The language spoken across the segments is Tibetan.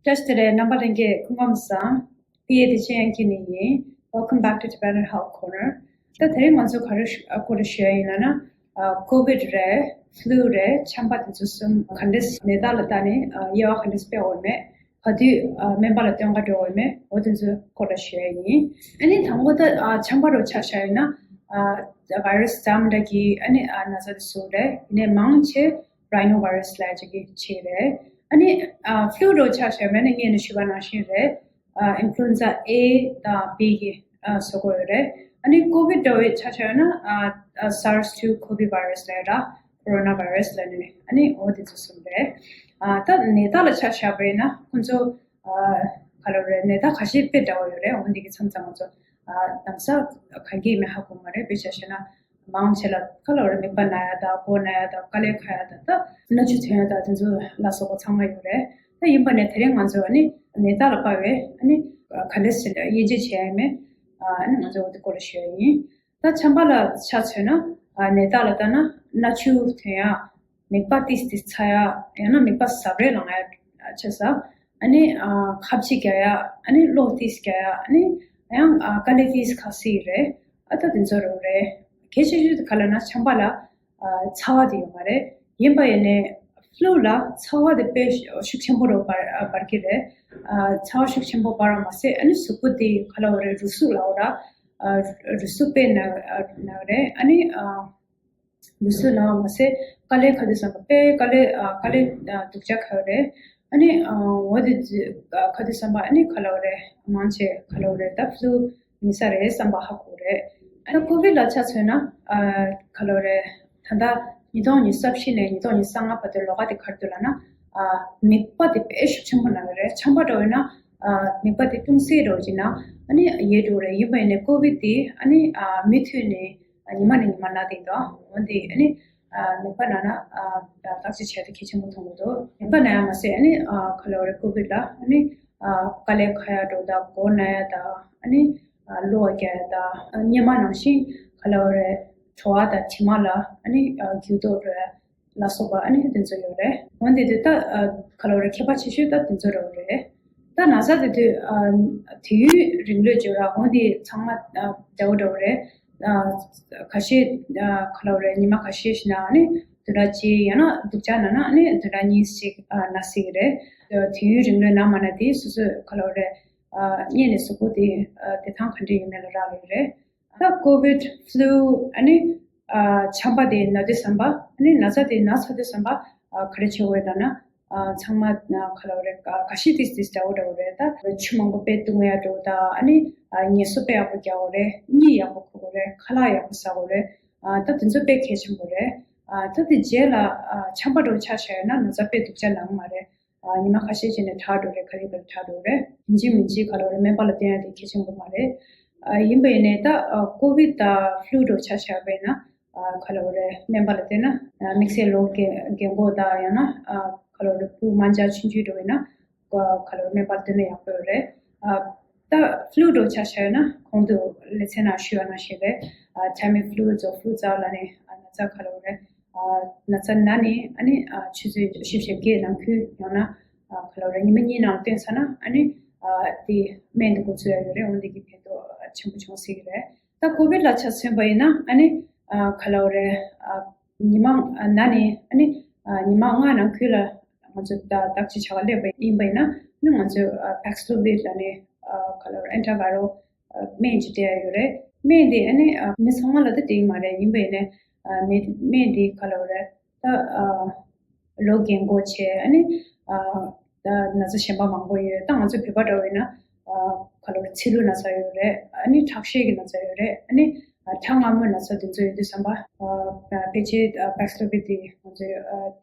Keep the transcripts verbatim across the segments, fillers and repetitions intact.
བཀྲ་ཤིས་བདེ་ལེགས། རྣམ་པ་ལྷན་རྒྱས་སྐུ་ཁམས་བཟང་། ཕ་གི་ཡེ་ཏི་ཅན་ཡང་ཁྱེད་ནས་ཡིན། Welcome back to Tibetan Health Corner. ད་དེ་རིང་ང་ཚོ་ག་རེ་ཞུ་ཨ་སྐོར་ཞུ་ཡ་ཡིན་ལབ་ན། ཨ་ཀོ་ཝིད་རེད། ཕླུ་རེད། ཆམ་པ་དེ་ཚོ་གསུམ་ག་འདྲས་ནད་རྟགས་ལ་བལྟས་ནས་ཨ་དབྱེ་བ་ག་འདྲས་སྤེལ་འོས་མེད། ག་དུས་ཨ་སྨན་པ་ལ་སྟོན་ག་འགྲོ་འོས་མེད། འོ་དེ་ཚོའི་སྐོར་ལ་ཞུ་ཡ་ཡིན། ཨ་ནི་དང་པོ་ད་ཨ་ཆམ་པ་རུ་ཆ་བཞག་ཡིན་ན། ཨ་བྷའི་རས་འདྲ་མི་འདྲ་གི་ཨ་ནི་ཨ་ན་ཚ་དེ་ཚོ་རེད། ཡིན་ནའི་མང་ཆེ་རའི་ནོ་བྷའི་རས་ལབ་ཅིག་གི་ཆེད་རེད། ཨ་ནི་ཨ་ཕླུ་རུ་ཆ་བཞག་ཡིན་ན་ངས་ནས་ཞུས་པ་ནང་བཞིན་རེད། ཨ་ཨིན་ཕུ་ལུ་ཨེན་ཛ་ཨེ་དང་བི་གི་ཨ་བཟོ་དགོས་ཡོད་རེད། ཨ་ནི་ཀོ་ཝིད་འདྲ་བོའི་ཆ་བཞག་ཡོད་ན་ཨ་ཨ་སར་སི་ཊུ་ཀོ་བི་བྷའི་རས་ལབ་ར། ཀོ་རོ་ན་བྷའི་རས་ལབ་ནས་ཨ་ནི་འོ་དེ་ཚོ་གསུམ་རེད། ཨ་ད་ནད་རྟགས་ལ་ཆ་བཞག་པ་ཡིན་ན་ཁོང་ཚོ་ཨ་ག་ལབ་རེད། ནད་རྟགས་ཁ་ཤས་དཔེ་འདྲ་བོ་ཡོད་རེད། འོ་འདི་གི་མཚམས་མཚམས་ང་ཚོ་ཨ་གདམ་ས་གང་གི་མེད་ཧ་གོ་མ་རེད། དཔེ་ཆ་བཞག་ན་མང་ཆེ་ལ་ག་ལབ་རེད། མིད་པ་ན་ཡ་དང་མགོ་ན་ཡ་དང་དཀའ་ལས་ཁག་ཡ་དང་ད་སྣ་ཆུ་ཐོན་ཡ་དང་དེ་ཚོ་ལ་སོགས་པ་ཚང་མ་ཡོད་རེད། ད་ཡིན་པ་ནས་དེ་རིང་ང་ཚོ་ཨ་ནི་ནད་རྟགས་ལ་དཔག་པའི་ཨ་ནི་ག་འདྲས་དབྱེ་འབྱེད་བྱས་ཡ་མེད། ཨ་ནི་ང་ཚོ་འོ་དེ་སྐོར་ལ་ཞུ་ཡ་ཡིན། ད་ཆམ་པ་ལ་ཆ་མཚོན་ན་ཨ་ནད་རྟགས་ལ་ལྟ་ན་སྣ་ཆུ་ཐོན་ཡ། མིད་པ་ཏིས་ཏིས་ཚ་ཡ། ཡང་ན་མིད་པ་ཟབ་རེ་ལངས་ཡ་ཆེ་ས། ཨ་ནི་ཨ་ཁ་བྱི་རྒྱག་ཡ། ཨ་ནི་གློ་ཏིས་རྒྱག་ཡ། ཨ་ནི་ཡང་ཨ་དཀའ་ལས་ཏིས་ཁག་སྲིད་རེད། ཨ་ད་དེ་ཚོ་རུ་རེད། གལ་ཆེ་ཤོས་དེ་ག་ལབ་ན་ཆམ་པ་ལ་ཨ་ཚ་བ་དེ་ཡོད་མ་རེད། ཡིན་པ་ཡིན་ནའི་ཕླུ་ལ་ཚ་བ་དེ་དཔེ་ཤུགས་ཆེན་པོ་རུ་འབར་ཨ་འབར་གི་རེད། ཨ་ཚ་བ་ཤུགས་ཆེན་པོ་འབར་བ་མ་ཟད་ཨ་ནི་གཟུགས་པོ་དེ་ག་ལབ་རེད། རུས་ཟུག་ལབ་ར། ཨ་རུས་ཟུག་དཔེ་ན་ན་རེད། ཨ་ནི་ཨ། ལུས་སུ་ལའང་མ་ཟད་དཀའ་ལས་ཁ་དུས་བསམ་པ་དཔེ་དཀའ་ལས་ཨ་དཀའ་ལས་ཨ་སྡུག་ཅག་ཁག་རེད། ཨ་ནི་ཨ་འོ་དེ་ཨ་ཁ་དུས་བསམ་པ་ཨ་ནི་ག་ལབ་རེད། མང་ཆེ་ག་ལབ་རེད། ད་ཕླུ་ཡིན་ས་རེད་བསམ་པ་ཧ་གོ་རེད། ཨ་ནི་ཀོ་ཝིད་ལ་ཆ་མཚོན་ན་ཨ་ག་ལབ་རེད། ད་ལྟ་ཉིས་སྟོང་ཉི་ཤུ་རྩ་བཞི་ནས་ཉིས་སྟོང་ཉི་ཤུ་རྩ་ལྔ་བར་དུ་ལོ་ག་དེ་ག་རེ་འདུག་ལབ་ན། ཨ་མིད་པ་དེ་དཔེ་ཤུགས་ཆེན་པོ་ན་གི་རེད། ཆམ་པ་འདྲ་བོ་ཡིན་ན་ཨ་མིད་པ་དེ་ཅུང་ཟད་འདྲ་བོ་ཅིག་ན་ཨ་ནི་ཡལ་འགྲོ་རེད། ཡིན་པ་ཡིན་ནའི་ཀོ་ཝིད་དེ་ཨ་ནི་ཨ་མུ་མཐུད་ནས། ཉི་མ་ནས་ཉི་མ་ན་དེ་དང་འོན་ཏེ་ཨ་ནི་ཨ་མིད་པ་ན་ན་ཨ་བརྟག་དཔྱད་བྱས་ཏེ་གལ་ཆེན་པོ་མཐོང་གི་འདུག་མིད་པ་ན་ཡ་མ་ཟད་ཨ་ནི་ཨ་ག་ལབ་རེད། ཀོ་ཝིད་ལ་ཨ་ནི་ཨ་དཀའ་ལས་ཁག་ཡ་འགྲོ་དང་མགོ་ན་ཡ་དང་ཨ་ནི་ཨ་གློ་བ་རྒྱག་ཡ་དང་ཨ་སྙེ་མ་ནང་བཞིན་ག་ལབ་རེད། བྲོ་བ་དང་དྲི་མ་ལ་ཨ་ནི་ཨ་འགྱུར་ལྡོག་འགྲོ་ཡ་ལ་སོགས་པ་ཨ་ནི་དེ་ཚོ་ཡོད་རེད། འོན་ཏེ་དེ་ད་ཨ་ག་ལབ་རེད། ཁྱད་པར་ཆེ་ཤོས་ད་དེ་ཚོ་རེད། ད་ན་ཚ་དེ་དུས་ཨ་དུས་ཡུན་རིང་ལོས་བརྗོད་ར་འོན་ཏེ་ཚང་མ་ཨ་འདྲ་བོ་འདྲ་བོ་རེད། ཨ་ཁ་ཤས་ཨ་ག་ལབ་རེད། ཉི་མ་ཁ་ཤས་ཤིག་ན་ཨ་ནི་བདུན་ཕྲག་གཅིག་ཡང་ན་སྡུག་ཅག་ན་ན་ཨ་ནི་བདུན་ཕྲག་གཉིས་ཤིག་ཨ་ན་སྲིད་ཀྱི་རེད། དུས་ཡུན་རིང་ལོས་ན་མ་ན་དེ་སོ་སོས་ག་ལབ་རེད། ཨ་གཉེན་ནས་གཟུགས་པོ་དེ་ཨ་བདེ་ཐང་ག་འདྲ་ཡིན་མིན་ལ་རག་ལས་རེད། ད་ཀོ་ཝིད་ཕླུ་ཨ་ནི་ཨ་ཆམ་པ་དེ་ན་དུས་བསམ་པ་ཨ་ནི་ན་ཚ་དེ་ན་ཚར་དུས་བསམ་པ་ཨ་ག་རེ་བྱེད་དགོས་ལབ་ན། ཨ་ཚང་མ་ཨ་ག་ལབ་རེད། ཨ་ཁ་ཤས་ཏིས་ཏིས་འདྲ་བོ་འདྲ་བོ་རེད། ད་ཆུ་མང་པོ་དཔེ་བཏུང་ཡ་འགྲོ་ད་ཨ་ནི་ཨ་ངལ་གསོ་དཔེ་ཡག་པོ་རྒྱག་དགོས་རེད། གཉིད་ཡག་པོ་ཁུག་དགོས་རེད། ཁ་ལག་ཡག་པོ་ཟ་དགོས་རེད། ཨ་ད་དེ་ཚོ་དཔེ་གལ་ཆེན་པོ་རེད། ཨ་ད་དེ་རྗེས་ལ་ཨ་ཆམ་པ་འདྲ་བོ་ཆ་བཞག་ཡོད་ན་ན་ཚ་དཔེ་སྡུག་ཅག་ན་གི་མ་རེད། ཨ་ཉི་མ་ཁ་ཤས་ཤིག་ནས་དྲག་འགྲོ་རེད། ག་རེ་ག་རེ་དྲག་འགྲོ་རེད། ཡིན་གཅིག་མིན་གཅིག་ག་ལབ་རེད། སྨན་པ་ལ་བསྟན་ཡ་དེ་གལ་ཆེན་པོ་མ་རེད། ཨ་ཡིན་པ་ཡིན་ནའི་ད་ཨ་ཀོ་ཝིད་དང་ཕླུ་འདྲ་བོ་ཆ་བཞག་པ་ཡིན་ན་ཨ་ག་ལབ་རེད། སྨན་པ་ལ་བསྟན་ན་ཨ་དམིགས་བསལ་ལོ་རྒན་རྒན་གོག་དང་ཡང་ན་ཨ་ག་ལབ་རེད། བུ་དམར་འབྱར་ཆུང་ཆུང་འདྲ་བོ་ཡིན་ན་ཨ་ག་ལབ་རེད། སྨན་པ་ལ་བསྟན་ན་ཡག་པོ་ཡོད་རེད། ཨ་ད་ཕླུ་འདྲ་བོ་ཆ་བཞག་ཡོད་ན་གོང་དུ་ལེ་ཚན་ནང་ཞུས་པ་ནང་བཞིན་རེད། ཨ་ཊ་མི་ཕླུ་ཛོ་ཕླུ་ཛ་ལབ་ནས་ཨ་ན་ཚ་ག་ལབ་རེད། ཨ་ན་ཚ་ན་ནས་ཨ་ནི་ཨ་ཆུ་ཚོད་བཞི་བཅུ་ཞེ་བརྒྱད་ནང་ཁུལ་ཡང་ན་ཨ་ག་ལབ་རེད། ཉི་མ་གཉིས་ནང་བསྟེན་ཚར་ན་ཨ་ནི་ཨ་དེ་སྨན་དེ་འགོ་ཚུགས་ཡ་ཡོད་རེད། འོན་ཏེ་གི་ཕན་ཐོགས་ཆེན་པོ་བྱུང་སྲིད་ཀྱི་རེད། ད་ཀོ་ཝིད་ལ་ཆ་མཚོན་པ་ཡིན་ན་ཨ་ནི་ཨ་ག་ལབ་རེད། ཨ་ཉི་མ་ཨ་ན་ནས་ཨ་ནི་ཨ་ཉི་མ་ལྔ་ནང་ཁུལ་ལ་ང་ཚོ་ད་བརྟག་དཔྱད་བྱ་ག་སླེབས་པ་ཡིན་པ་ཡིན་ན་ཨ་ནི་ང་ཚོས་ཨ་པེག་སི་ལོ་ཝིད་ལབ་ནས་ཨ་ག་ལབ་རེད། ཨན་ཊི་བྷའི་རལ་སྨན་ཅིག་སྤྲད་ཡ་ཡོད་རེད། སྨན་འདི་ཨ་ནི་ཨ་མི་ཚང་མ་ལ་ད་སྤྲད་ཀྱི་མ་རེད། ཡིན་པ་ཡིན་ནའི་ཨ་མི་སྨན་འདི་ག་ལབ་རེད། ད་ཨ་ལོ་རྒན་གོག་བྱས་ཨ་ནི་ཨ་ད་ན་ཚ་གཞན་པ་མང་པོ་ཡོད། ད་ང་ཚོ་བོད་པ་འདྲ་བོ་ཡིན་ན་ཨ་ག་ལབ་རེད། ཚིལ་ལུ་ན་ཚ་ཡོད་རེད། ཨ་ནི་ཁྲག་ཤེད་ཀྱི་ན་ཚ་ཡོད་རེད། ཨ་ནི་ཨ་ཁྲག་མངར་མོའི་ན་ཚ་དེ་ཚོ་ཡོད་དུས་ཙམ་པ་ཨ་ཕལ་ཆེར་ཨ་པེག་སི་ལོ་ཝིད་འདི་ང་ཚོས་ཨ་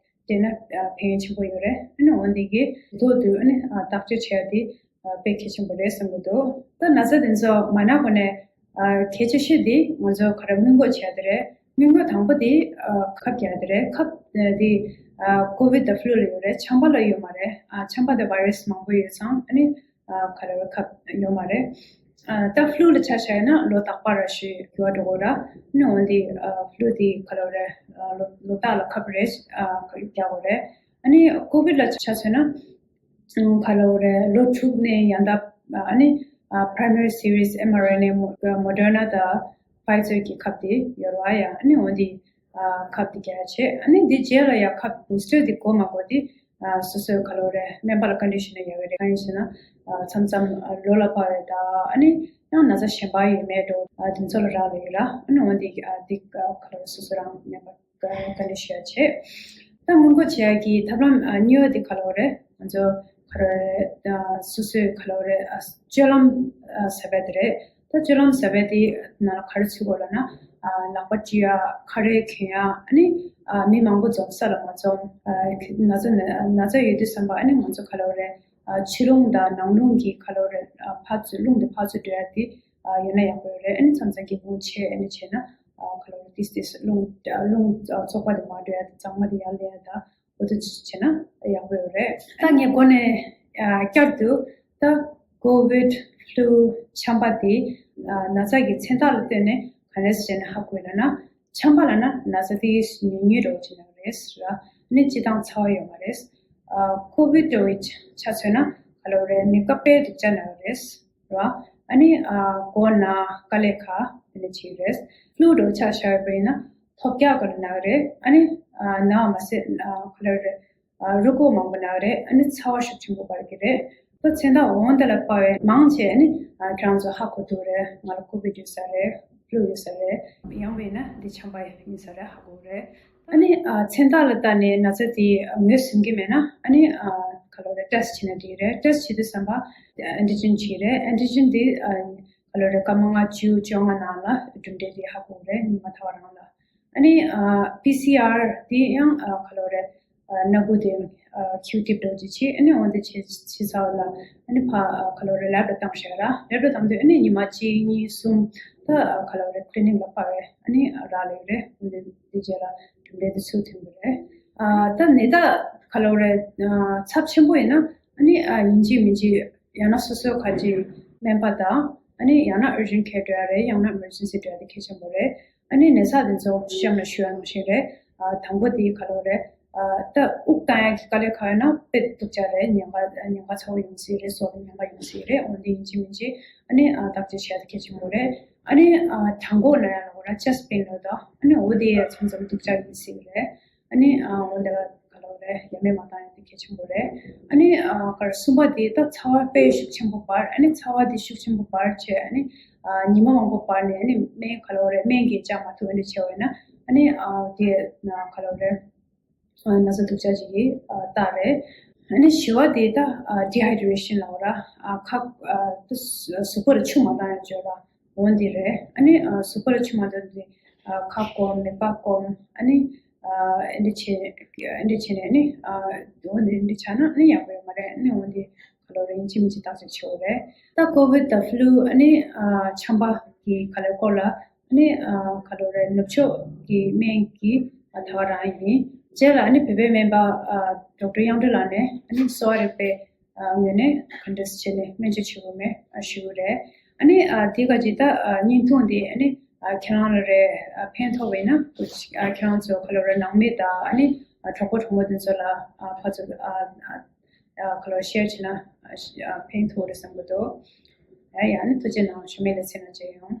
སྤྲད་ན་ཨ་ཕན་ཡོན་ཆེན་པོ་ཡོད་རེད། ཨ་ནི་འོན་ཏེ་གི་དུས་ཐོག་ཏུ་ཨ་ནི་ཨ་བརྟག་དཔྱད་བྱས་ཏེ་ཨ་དཔེ་གལ་ཆེན་པོ་རེད་བསམ་གྱི་འདུག་ད་ན་ཚ་དེ་ཚོ་མ་ན་གོང་ནས་ཨ་གལ་ཆེ་ཤོས་དེ་ང་ཚོ་ག་རེ་སྔོན་འགོག་བྱས་དེ་རེད། སྔོན་འགོག་དང་པོ་དེ་ཨ་ཁབ་རྒྱག་དེ་རེད། ཁབ་དེ་ཨ་ཀོ་ཝིད་དང་ཕླུ་ལ་ཡོད་རེད། ཆམ་པ་ལ་ཡོད་མ་རེད། ཨ་ཆམ་པ་དེ་བྷའི་རས་མང་པོ་ཡོད་ཙང་ཨ་ནི་ཨ་ག་རེ་ཁབ་ཡོད་མ་རེད། ཨ་ད་ཕླུ་ལ་ཆ་བཞག་ཡོད་ན་ལོ་རྟག་པར་ར་ཞིག་རྒྱུ་བ་འགྲོ་དགོས་ར། ཨ་ནི་འོན་ཏེ་ཨ་ཕླུ་དེ་ག་ལབ་རེད། ཨ་ལོ་ལོ་རྟག་ལ་ཁབ་རེ་ཨ་རྒྱག་དགོས་རེད། ཨ་ནི་ཀོ་ཝིད་ལ་ཆ་མཚོན་ན། ག་ལ་བ་རེད། ལོ་དྲུག་ནས་ཡང་ད་ཨ་ནི་primary series mRNA Moderna དང་Pfizer གི་ཁབ་དེ་ཡོད་རེད་བ། ཡ་ཨ་ནི་འོ་འདི་ཁབ་དེ་རྒྱག་བྱས། ཨ་ནི་འདི་རྗེས་ལ་ཡ་ཁབ་booster དེ་དགོས་མ་དགོས་དེ་སོ་སོའི་ག་ལ་བ་རེད། སྨན་པ་ལ་བཀའ་འདྲི་ཞུས་ན་ཡག་གི་རེད། གང་ཡིན་ཟེར་ན་མཚམས་མཚམས་ལོ་ལ་བབས་པ་དང་ཨ་ནི་ཡང་ན་ཚ་གཞན་པ་ཡོད་མེད་འགྲོ་དེ་ཚོ་ལ་རག་ལས་ཡོད་ར། ཨ་ནི་འོ་འདི་འདི་ག་ལ་བ་སོ་སོ་རང་སྨན་པ་བཀའ་འདྲི་ཞུ་ཡ་བྱེད། ད་སྔོན་འགོག་བྱེད་ཡ་གི་ཐབས་ལམ་གཉིས་པ་དེ་ག་ལ་བ་རེད། ང་ཚོ་ག་རེ་སོ་སོའི་ག་ལ་བ་རེད། སྤྱོད་ལམ་ཟ་བ་དེ་རེད། ད་སྤྱོད་ལམ་ཟ་བ་དེ་ནང་ལ་ག་རེ་ཚུད་དགོས་ལབ་ན། ལག་པ་བཀྲུ་ཡ། ཁ་རས་གྱོན་ཡ། ཨ་ནི་མི་མང་པོ་འཛོམས་ས་ལ་མ་འཛོམས། ན་ཚ་ན་ཚ་ཡོད་དུས་ཙམ་པ་ཨ་ནི་ང་ཚོ་ག་ལ་བ་རེད། ཕྱི་རླུང་དང་ནང་རླུང་གི་ག་ལ་བ་རེད། ཕར་ཚུར་རླུང་དེ་ཕར་ཚུར་འགྲོ་ཡ་དེ་ཡོད་ན་ཡག་པོ་ཡོད་རེད། ཨ་ནི་མཚམས་མཚམས་སྒེའུ་ཁུང་ཕྱེ་ཨ་ནི་བྱས་ན་ག་ལ་བ་རེད། ཏིས་ཏིས་རླུང་རླུང་བཙོག་པ་དེ་མར་འགྲོ་ཡ་དང་གཙང་མ་དེ་ཡར་སླེབས་ཡ་དང་འོ་དེ་བྱས་ན་ཡག་པོ་ཡོད་རེད། ད་ངས་འགོ་ནས་བསྐྱར་དུ་ད་COVID flu ཆམ་པ་དེ་ན་ཚ་གི་མཚན་རྟགས་ལ་ལྟོས་ནས་ག་འདྲས་བྱས་ནས་ཧ་གོ་ཡ་ལབ་ན། ཆམ་པ་ལབ་ན་ན་ཚ་དེ་ཉུང་ཉུང་འདྲ་བོ་ཅིག་ན་རེད་ར། ཨ་ནི་སྤྱིར་བཏང་ཚ་བ་ཡོད་མ་རེད། ཨ་COVID འདྲ་བོའི་ཆ་མཚོན་ན་ག་ལ་བ་རེད། མི་ཀ་དཔེ་སྡུག་ཅག་ན་རེད་ར། ཨ་ནི་ཨ་མགོ་ན་དཀའ་ལས་ཁག་དེ་འདྲ་ཅིག་རེད། flu འདྲ་བོ་ཆ་བཞག་པ་ཡིན་ན་ཐོལ་རྒྱག་ག་ལ་ན་རེད། ཨ་ནི་ཨ་ན་བ་མ་ཟད་ཨ་ག་ལ་བ་རེད། ཨ་རུས་ཁོག་མང་པོ་ན་རེད། ཨ་ནི་ཚ་བ་ཤུགས་ཆེན་པོ་འབར་གྱི་རེད། ད་མཚན་རྟགས་འོང་དེ་ལ་དཔག་པའི་མང་ཆེ་ཨ་ནི་ཨ་ཁྱེད་རང་ཚོ་ཧ་གོ་ཐུབ་རེད། ང་ལ་COVID ཡོད་ས་རེད། flu ཡོད་ས་རེད། ཡང་བས་ན་འདི་ཆམ་པ་ཡིན་ས་རེད་ཧ་གོ་རེད། ཨ་ནི་ཨ་མཚན་རྟགས་ལ་ལྟ་ནས་ན་ཚ་དེ་ངོས་ཟིན་གྱི་མེད་ན་ཨ་ནི་ཨ་ག་ལ་བ་རེད། test བྱས་ན་འགྲིག་རེད། test བྱེད་དུས་ཙམ་པ་antigen བྱེད་རེད། antigen དེ་ཨ་ག་ལ་བ་རེད། སྐར་མ་ལྔ་བཅུ་བཅོ་ལྔ་ནང་ལ་གྲུབ་འབྲས་དེ་ཧ་གོ་རེད། ཉི་མ་ཐ་བ་རང་ལ། ཨ་ནི་ཨ་PCR དེ་ཡང་ཨ་ག་ལ་བ་རེད། ཨ་སྣ་ཁུག་དེ་ཨ་Q tip འདྲ་བོ་ཅིག་བྱེད། ཨ་ནི་འོ་དེ་བྱེད་བྱེད་ཚར་བ་ལ་ཨ་ནི་ཕར་ཨ་ག་ལ་བ་རེད། lab ལ་བཏང་བཞག་ར། lab ལ་བཏང་དུས་ཨ་ནི་ཉི་མ་གཅིག་གཉིས་གསུམ་ད་ཨ་ག་ལ་བ་རེད། clinic ལ་ཕར་བས་ཨ་ནི་རག་ལས་རེད། འོ་དེ་དེ་རྗེས་ལ་གྲུབ་འབྲས་དེ་ཚུར་ཐོན་གྱི་རེད། ཨ་ད་ནད་རྟགས་ག་ལ་བ་རེད། ཨ་ཚབས་ཆེན་པོ་ཡིན་ན་ཨ་ནི་ཨ་ཡིན་གཅིག་མིན་གཅིག་ཡང་ན་སོ་སོའི་ཁ་ཆེ་སྨན་པ་དང་ཨ་ནི་ཡང་ན་urgent care འགྲོ་ཡ་རེད། ཡང་ན་emergency འགྲོ་ཡ་དེ་གལ་ཆེན་པོ་རེད། ཨ་ནི་ནད་ཚ་དེ་ཚོ་གཤམ་ལ་ཞུ་ཡ་ནང་བཞིན་རེད། ཨ་དང་པོ་དེ་ག་ལ་བ་རེད། ཨ་ད་དབུགས་བཏང་ཡ་གི་དཀའ་ལས་ཁག་ཡོད་ན་དཔེ་སྡུག་ཅག་རེད། ཉེན་ཁ་ཉེན་ཁ་ཚ་བོ་ཡོང་སྲིད་རེད། ཟོར་ཉེན་ཁ་ཡོང་སྲིད་རེད། འོ་དེ་ཡིན་གཅིག་མིན་གཅིག་ཨ་ནི་ཨ་བརྟག་དཔྱད་བྱེད་ཡ་དེ་གལ་ཆེན་པོ་རེད། ཨ་ནི་ཨ་གྲང་འགོག་ལབ་ཡ་ལ་འོ་ར་chest pain ལབ་དང་ཨ་ནི་འོ་དེ་ཡ་མཚམས་མཚམས་སྡུག་ཅག་ཡིན་སྲིད་རེད། ཨ་ནི་ཨ་འོ་དེ་ལ་ག་ལ་བ་རེད། ཡ་མེད་མ་བཏང་ཡ་དེ་གལ་ཆེན་པོ་རེད། ཨ་ནི་ཨ་ག་རེ་གསུམ་པ་དེ་ད་ཚ་བ་དཔེ་ཤུགས་ཆེན་པོ་འབར། ཨ་ནི་ཚ་བ་དེ་ཤུགས་ཆེན་པོ་འབར་བྱས་ཨ་ནི་ཨ་ཉི་མ་མང་པོ་འབར་ནས་ཨ་ནི་སྨན་ག་ལ་བ་རེད། སྨན་གྱིས་བཅག་མ་ཐུབ་ཨ་ནི་བྱས་པ་ཡིན་ན་ཨ་ནི་ཨ་དེ་ག་ལ་བ་རེད། ཨ་ན་ཚ་སྡུག་ཅག་ཅིག་གི་ཨ་རྟགས་རེད། ཨ་ནི་བཞི་པ་དེ་ད་ཨ་dehydration ལབ་པ་ར། ཨ་ཁ་ཨ་ད་གཟུགས་པོ་ལ་ཆུ་མ་བཏང་ཡ་བྱས་པ་འོ་འདི་རེད། ཨ་ནི་ཨ་གཟུགས་པོ་ལ་ཆུ་མ་བཏང་དུས་ཨ་ཁ་སྐོམ། མིད་པ་སྐོམ། ཨ་ནི་ཨ་འདི་བྱས་འདི་བྱས་ནས་ནི་ཨ་འོ་འདི་འདི་ཆགས་ན་ནི་ཡག་པོ་ཡོད་མ་རེད། ཨ་ནི་འོ་འདི་ག་ལ་བ་རེད། ཡིན་གཅིག་མིན་གཅིག་བརྟག་དཔྱད་བྱེད་དགོས་རེད། ད་COVID དང་flu ཨ་ནི་ཨ་ཆམ་པ་གི་ག་ལ་སྐོར་ལ་ཨ་ནི་ཨ་ག་ལ་བ་རེད། ནུབ་ཕྱོགས་ཀྱི་སྨན་གྱི་ཨ་ད་ག་རང་ཡིན། རྗེས་ལ་ཨ་ནི་བོད་པའི་སྨན་པ་ཨ་ཌོག་ཊར་དབྱངས་སྒྲོན་ལགས་ནས་ཨ་ནི་གསོ་བ་རིག་པའི་ཨ་ངོས་ནས་ག་འདྲས་བྱས་ནས་སྨན་བཅོས་བྱེད་དགོས་མེད་ཨ་ཞུ་གི་རེད། ཨ་ནི་ཨ་དེ་ག་ཅིག་ད་ཨ་བརྙན་ཐུང་འདི་ཨ་ནི་ཨ་ཁྱེད་རང་ལ་རེད་ཨ་ཕན་ཐོགས་པ་ཡིན་ན་ཨ་ཁྱེད་རང་ཚོ་ག་ལ་བ་རེད། ནང་མི་དང་ཨ་ནི་ཨ་གྲོགས་པོ་གྲོགས་མོ་དེ་ཚོ་ལ་ཨ་ཕར་ཚུར་ཨ་ཨ་ག་ལ་བ་རེད། ཤེར་བྱས་ན་ཨ་ཕན་ཐོགས་རེད་བསམ་གི་འདུག་ཨ་ཡ་ཨ་ནི་ཐུགས་རྗེ་གནང་། ཞུ་མེད་ལ་ཚེ་ན་མཇལ་ཡོང་།